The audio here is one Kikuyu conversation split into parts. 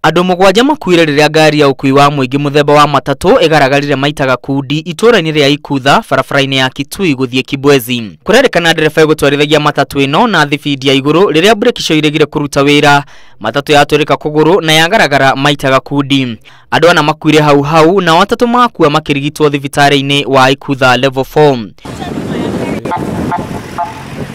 Andũ mũgwanja makuire rĩrĩa ngari ya ũkuui wa mũingĩ mũthemba wa matatũ ĩgaragarire maita gakundi itũũra-inĩ rĩa Ikutha barabara-inĩ ya Kitui gũthiĩ Kibwezi. Kũrerĩkana ndereba ĩgũtwarithagia matatũ ĩno na thibindi ya igũrũ rĩrĩa breki icio iregire kũruta wĩra. Matatũ yatũrĩka kũgũrũ na yagaragara maita gakundi. Andũ ana makuire hau hau na atatũ makua makĩrigitwo thibitarĩ-inĩ wa Ikutha level 4.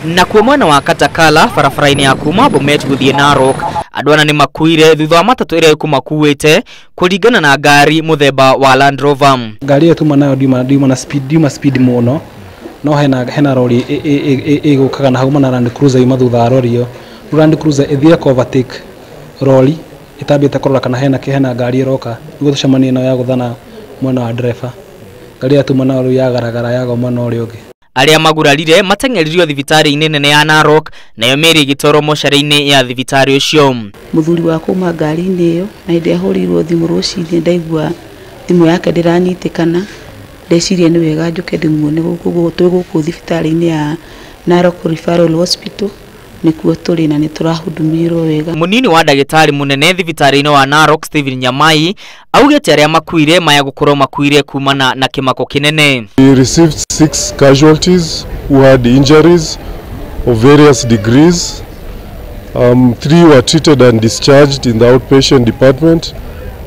Na kuo mwena wa Katakala barabara-inĩ ya kuma Bomet gũthiĩ Narok, andũ ana nĩ makuire thutha wa matatũ ĩrĩa ĩkũmakuĩte kũringana na ngari mũthemba wa Land Rover. Ngari ĩyo tuma nayo ndiuma na speed, ndiuma speed mũno, no hena rori ĩgũkaga na hau mana Land Cruiser yuma thutha wa rori ĩyo. Rĩu Land Cruiser ĩthire kũ overtake rori ĩtambĩte kũrora kana hena ngari ĩroka nĩguo tũcemanie nayo yagũthana mwena wa ndereba. Ngari ĩyo tuma nayo rĩu yagaragara yagwa mwena ũrĩa ũngĩ. Arĩa magurarire mateng'eririo thibitarĩ-inĩ nene ya Narok, nayo mĩĩrĩ ĩgĩtwarwo mocarĩ-inĩ ya thibitarĩ ũcio. Mũthuri wa kuma ngari-inĩ ĩyo na hĩndĩ ahũrĩirwo thimũ rũcinĩ, ndaigua thimũ yake ndĩranyitĩkana, ndeciria nĩ wega njũke ndĩmuone gũkũ. Twĩ gũkũ thibitarĩ-inĩ ya Narok Referral Hospital nĩkuo tũrĩ na nĩ tũrahudumirwo wega. Mũnini wa ndagĩtarĩ mũnene thibitarĩ-inĩ wa Narok, Stephen Nyamai, augĩte arĩa makuire maya gũkorwo makuire kumana na kĩmako kĩnene. We received 6 casualties who had injuries of various degrees. 3 were treated and discharged in the outpatient department,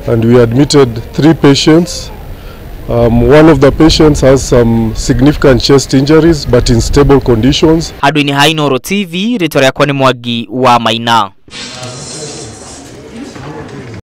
and we admitted 3 patients. One of the patients has some significant chest injuries but in stable conditions. Handũ-inĩ ha Inooro TV, rĩtwa rĩakwa nĩ Mwangi wa Maina.